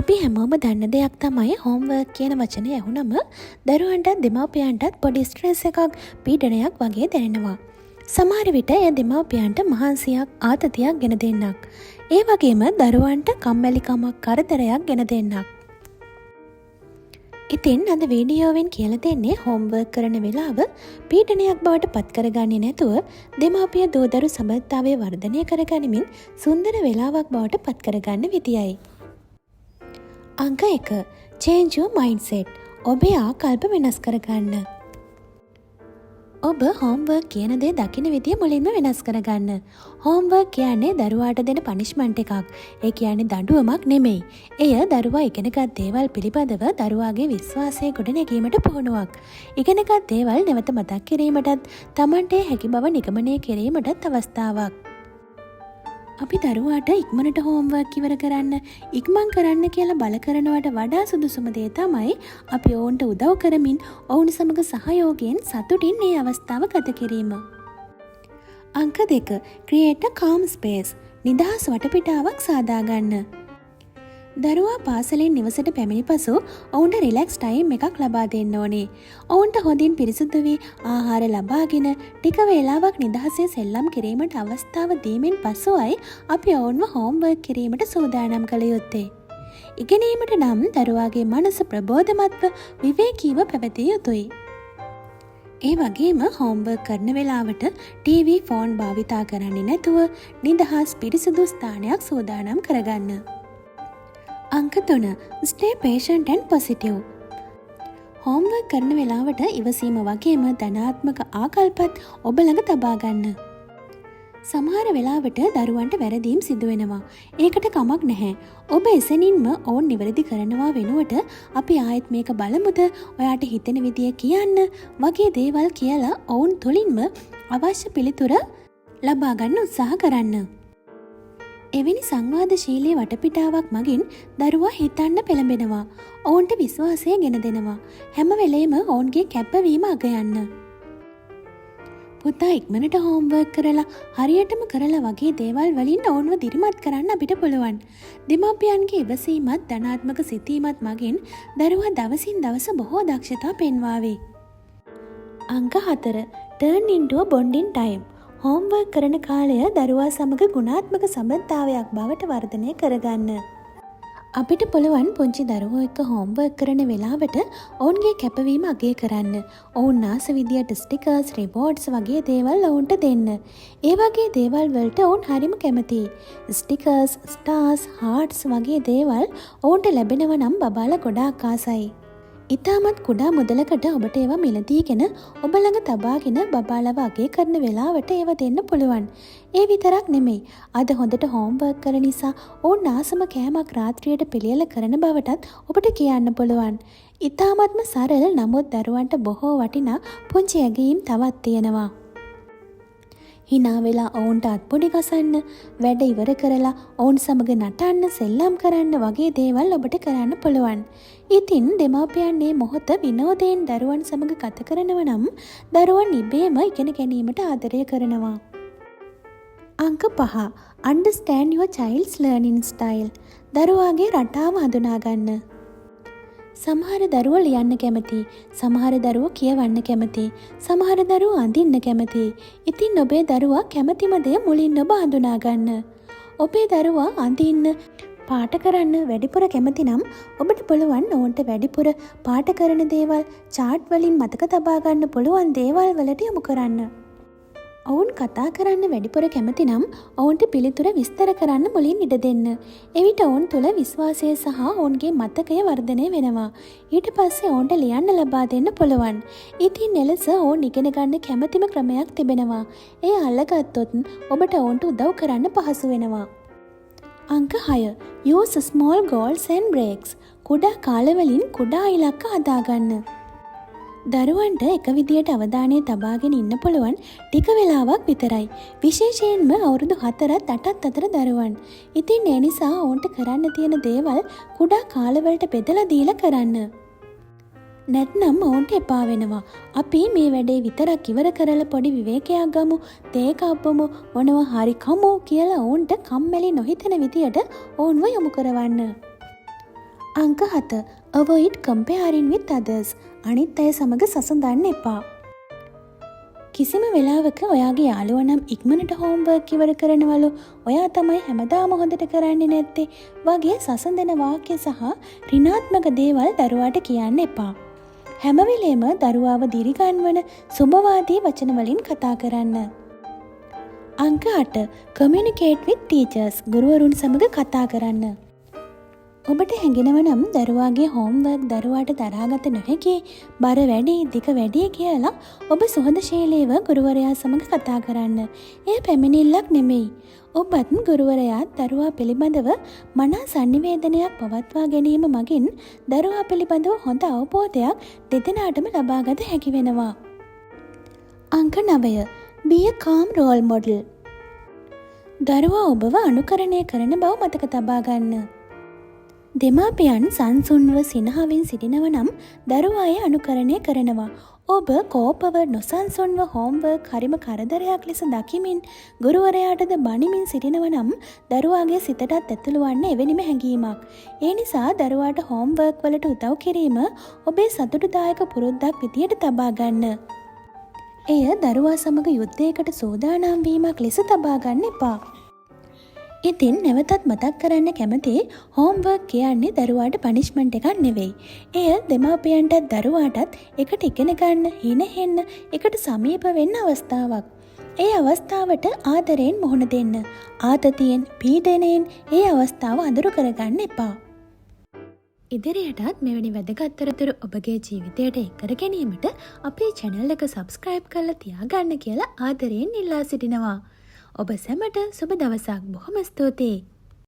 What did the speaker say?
අපි හැමෝම දන්න දෙයක් තමයි, හෝම්වර්ක් කියන වචනය ඇහුනම දරුවන්ටත් දෙමව්පියන්ටත් පොඩි ස්ට්‍රෙස් එකක්, පීඩනයක් වගේ දැනෙනවා. සමහර විට එය දෙමව්පියන්ට මහන්සියක්, ආතතියක් ගෙන දෙන්නක්. ඒ වගේම දරුවන්ට කම්මැලිකමක්, කරදරයක් ගෙන දෙන්නක්. ඉතින් අද වීඩියෝවෙන් කියලා දෙන්නේ හෝම්වර්ක් කරන වෙලාව පීඩනයක් බවට පත් කරගන්නේ නැතුව දෙමාපිය දූ දරු සබඳතාවය වර්ධනය කරගනිමින් සුන්දර වෙලාවක් බවට පත් කරගන්න විදියයි. අංක 1, චේන්ජ් your mindset. ඔබේ ආකල්ප වෙනස් කරගන්න. ඔබ හෝම්වර්ක් කියන දේ දකින විදිය මුලින්ම වෙනස් කරගන්න. හෝම්වර්ක් කියන්නේ දරුවාට දෙන පනිෂ්මන්ට් එකක්. ඒ කියන්නේ දඬුවමක් නෙමෙයි. එය දරුවා ඉගෙනගත් දේවල් පිළිබඳව දරුවාගේ විශ්වාසය ගොඩනැගීමට පුහුණුවක්. ඉගෙනගත් දේවල් නැවත මතක් කිරීමටත් තමන්ට එය හැකි බව නිගමනය කිරීමටත් අවස්ථාවක්. අපි දරුවාට ඉක්මනට හෝම්වර්ක් ඉවර කරන්න, ඉක්මන් කරන්න කියලා බල කරනවට වඩා සුදුසුම දේ තමයි අපි ඔවුන්ට උදව් කරමින්, ඔවුන් සමග සහයෝගයෙන්, සතුටින් මේ අවස්ථාව ගත කිරීම. අංක 2, ක්‍රියේට් අ කාම් ස්පේස්. නිදහස් වටපිටාවක් සාදාගන්න. දරුවා පාසලෙන් නිවසට පැමිණි පසු ඔවුන්ට රිලැක්ස් ටයිම් එකක් ලබා දෙන්න ඕනේ. ඔවුන්ට හොඳින් පිරිසිදු වී ආහාර ලබාගෙන ටික වේලාවක් නිදහසේ සෙල්ලම් කිරීමට අවස්ථාව දීමෙන් පසුවයි අපි ඔවුන්ව හෝම්වර්ක් කිරීමට සූදානම් කළ යුත්තේ. ඉගෙනීමට නම් දරුවාගේ මනස ප්‍රබෝධමත්ව, විවේකීව පැවතිය යුතුයි. ඒ වගේම හෝම්වර්ක් කරන වෙලාවට ටීවී, ෆෝන් භාවිතා කරන්නේ නැතුව නිදහස්, පිරිසිදු ස්ථානයක් සූදානම් කරගන්න. අංක 3, stay patient and positive. Homework කරන වෙලාවට ඉවසීම වගේම ධනාත්මක ආකල්පත් ඔබ ළඟ තබා ගන්න. සමහර වෙලාවට දරුවන්ට වැරදීම් සිදු වෙනවා. ඒකට කමක් නැහැ. ඔබ එසැනින්ම ඔවුන් නිවැරදි කරනවා වෙනුවට අපි ආයෙත් මේක බලමුද, ඔයාට හිතෙන විදිය කියන්න වගේ දේවල් කියලා ඔවුන් තුළින්ම අවශ්‍ය පිළිතුර ලබා ගන්න උත්සාහ කරන්න. එවැනි සංවාදශීලී වටපිටාවක් මගින් දරුවා හිතන්න පෙළඹෙනවා. ඔවුන්ට විශ්වාසය ගෙන දෙනවා. හැම වෙලේම ඔවුන්ගේ කැපවීම අගයන්න. පුතා ඉක්මනට හෝම්වර්ක් කරලා, හරියටම කරලා වගේ දේවල් වලින් ඔවුන්ව දිරිමත් කරන්න අපිට පුළුවන්. දෙමාපියන්ගේ ඉවසීමත් ධනාත්මක සිතීමත් මගින් දරුවා දවසින් දවස බොහෝ දක්ෂතා පෙන්වාවි. අංක 4, turn into a bonding time. Homework කරන කාලය දරුවා සමග ගුණාත්මක සබඳතාවයක් බවට වර්ධනය කරගන්න. අපිට පුළුවන් පුංචි දරුවෝ එක්ක හෝම්වර්ක් කරන වෙලාවට ඔවුන්ගේ කැපවීම අගය කරන්න. ඔවුන් ආස විදියට ස්ටිකර්ස්, රිවෝඩ්ස් වගේ දේවල් ඔවුන්ට දෙන්න. ඒ වගේ දේවල් වලට ඔවුන් හරිම කැමතියි. ස්ටිකර්ස්, ස්ටාර්ස්, හාර්ට්ස් වගේ දේවල් ඔවුන්ට ලැබෙනවා නම් බබාලා ගොඩාක් ආසයි. ඉතාමත් කුඩා මුදලකට ඔබට ඒවා මිලදීගෙන, ඔබ ළඟ තබාගෙන බබාලව අගය කරන වෙලාවට ඒවා දෙන්න පුළුවන්. ඒ විතරක් නෙමෙයි. අද හොඳට හෝම්වර්ක් කළ නිසා ඔවුන් ආසම කෑමක් රාත්‍රියට පිළියෙල කරන බවටත් ඔබට කියන්න පුළුවන්. ඉතාමත්ම සරල නමුත් දරුවන්ට බොහෝ වටිනා පුංචි ඇගයීම් තවත් තියෙනවා. හිනා වෙලා ඔවුන්ට අත්පොඩි ගසන්න, වැඩ ඉවර කරලා ඔවුන් සමග නටන්න, සෙල්ලම් කරන්න වගේ දේවල් ඔබට කරන්න පුළුවන්. ඉතින් දෙමාපියන් මේ මොහොත විනෝදයෙන් දරුවන් සමග ගත කරනව නම් දරුවන් ඉබේම ඉගෙන ගැනීමට ආදරය කරනවා. අංක 5, understand your child's learning style. දරුවාගේ රටාව හඳුනාගන්න. සමහර දරුවෝ ලියන්න කැමති. සමහර දරුවෝ කියවන්න කැමති. සමහර දරුවෝ අඳින්න කැමති. ඉතින් ඔබේ දරුවා කැමතිම දේ මුලින් ඔබ හඳුනාගන්න. ඔබේ දරුවා අඳින්න, පාට කරන්න වැඩිපුර කැමති නම් ඔබට පුළුවන් ඔවුන්ට වැඩිපුර පාට කරන දේවල්, චාට් වලින් මතක තබා ගන්න පුළුවන් දේවල් වලට යොමු කරන්න. ඔවුන් කතා කරන්න වැඩිපුර කැමති නම් ඔවුන්ට පිළිතුර විස්තර කරන්න මුලින් ඉඩ දෙන්න. එවිට ඔවුන් තුළ විශ්වාසය සහ ඔවුන්ගේ මතකය වර්ධනය වෙනවා. ඊට පස්සේ ඔවුන්ට ලියන්න ලබා දෙන්න පුළුවන්. ඉතින් එලෙස ඔවුන් ඉගෙන ගන්න කැමතිම ක්‍රමයක් තිබෙනවා. එය අල්ලගත්තොත් ඔබට ඔවුන්ට උදව් කරන්න පහසු වෙනවා. අංක 6, use small goals and breaks. කුඩා කාලවලින් කුඩා ඉලක්ක හදාගන්න. දරුවන්ට එක විදියට අවධානය තබාගෙන ඉන්න පුළුවන් ටික වෙලාවක් විතරයි. විශේෂයෙන්ම අවුරුදු 4ත් 8ත් අතර දරුවන්. ඉතින් ඒ නිසා ඔවුන්ට කරන්න තියෙන දේවල් කුඩා කාලවලට බෙදලා දීලා කරන්න. නැත්නම් ඔවුන්ට එපා වෙනවා. අපි මේ වැඩේ විතරක් ඉවර කරලා පොඩි විවේකයක් ගමු, තේ එකක් බොමු, මොනවා හරි කමු කියලා ඔවුන්ට කම්මැලි නොහිතෙන විදියට ඔවුන්ව යොමු කරවන්න. අංක 7, Avoid comparing with others. අනිත් අය සමග සසඳන්න එපා. කිසිම වෙලාවක ඔයාගේ යාළුවා නම් ඉක්මනට හෝම්වර්ක් ඉවර කරනවලු, ඔයා තමයි හැමදාම හොඳට කරන්නේ නැත්තේ වගේ සසඳන වාක්‍ය සහ ඍණාත්මක දේවල් දරුවාට කියන්න එපා. හැම වෙලේම දරුවාව දිරිගන්වන සුබවාදී වචන වලින් කතා කරන්න. අංක 8, Communicate with teachers. ගුරුවරුන් සමග කතා කරන්න. ඔබට හැඟෙනව නම් දරුවාගේ හෝම්වර්ක් දරුවාට දරාගත නොහැකි, බර වැඩි, දිග වැඩි කියලා, ඔබ සුහදශීලීව ගුරුවරයා සමග කතා කරන්න. එය පැමිණිල්ලක් නෙමෙයි. ඔබත් ගුරුවරයාත් දරුවා පිළිබඳව මනා සන්නිවේදනයක් පවත්වා ගැනීම මගින් දරුවා පිළිබඳව හොඳ අවබෝධයක් දෙදෙනාටම ලබාගත හැකි වෙනවා. අංක 9, Be a calm role model. දරුවා ඔබව අනුකරණය කරන බව මතක තබා ගන්න. දෙමාපියන් සංසුන්ව සිනහවෙන් සිටිනව නම් දරුවා එය අනුකරණය කරනවා. ඔබ කෝපව, නොසන්සුන්ව, හෝම්වර්ක් හරිම කරදරයක් ලෙස දකිමින්, ගුරුවරයාටද බනිමින් සිටිනව නම් දරුවාගේ සිතටත් ඇතුළු වන්නේ එවැනිම හැඟීමක්. ඒ නිසා දරුවාට හෝම්වර්ක් වලට උදව් කිරීම ඔබේ සතුටුදායක පුරුද්දක් විදියට තබා ගන්න. එය දරුවා සමග යුද්ධයකට සූදානම් වීමක් ලෙස තබා ගන්න එපා. ඉතින් නැවතත් මතක් කරන්න කැමතියි, හෝම්වර්ක් කියන්නේ දරුවාට පනිෂ්මන්ට් එකක් නෙවෙයි. එය දෙමාපියන්ටත් දරුවාටත් එකට ඉගෙන ගන්න, හිනහෙන්න, එකට සමීප වෙන්න අවස්ථාවක්. ඒ අවස්ථාවට ආදරයෙන් මුහුණ දෙන්න. ආතතියෙන්, පීඩනයෙන් ඒ අවස්ථාව අඳුරු කරගන්න එපා. ඉදිරියටත් මෙවැනි වැදගත් තොරතුරු ඔබගේ ජීවිතයට එක් කර ගැනීමට අපේ චැනල් එක සබ්ස්ක්‍රයිබ් කරලා තියාගන්න කියලා ආදරයෙන් ඉල්ලා සිටිනවා. ඔබ සැමට සුබ දවසක්. බොහොම ස්තුතියි.